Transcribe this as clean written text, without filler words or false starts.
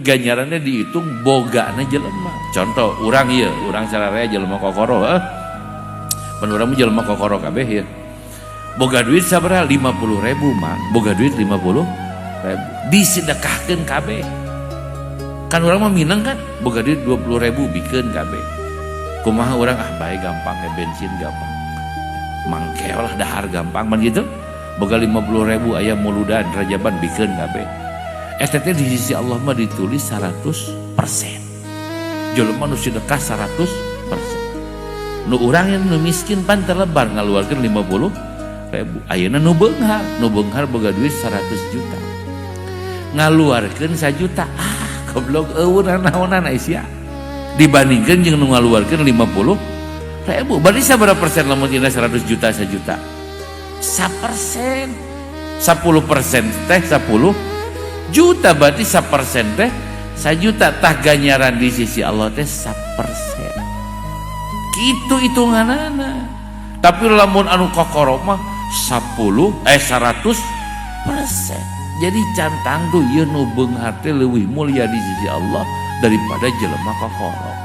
Ganjarannya dihitung bogana jelema. Contoh urang ieu, urang sararea jelema kokoro, heuh. Pan urang mah jelema kokoro kabeh ieu. Boga duit sabaraha? 50 ribu, Mang. Boga duit 50 ribu. Disedekahkeun kabeh. Kan urang mah mineng kan, boga duit 20 ribu bikeun kabeh. Kumaha urang, ah bae gampang ya, bensin gampang. Mangkeo lah, dahar gampang man gitu. Boga 50 ribu, aya muludan, rajaban, bikeun kabeh. Eta teh di sisi Allah mah ditulis 100%. Jelema nu sedekah 100%. Nu urang yang nu miskin pan terlebar ngaluarkeun 50 ribu. Ayeuna nu beunghar, nu beunghar boga duit 100 juta. Ngaluarkeun 1 juta. Ah, goblok, euweuh naonan sia. Dibandingkeun jeung nu ngaluarkeun 50 ribu. Berarti sabaraha persen lamun tina 100 juta 1 juta? 1%. 10% teh 10 juta, berarti 1% teh 1 juta. Tah, ganjaran di sisi Allah teh 1%. Gitu hitunganana. Tapi lamun anu kokoro mah 10 eh 100%. Jadi can tangtu ieu nu beunghar teh leuwih mulia di sisi Allah daripada jelema kokoro.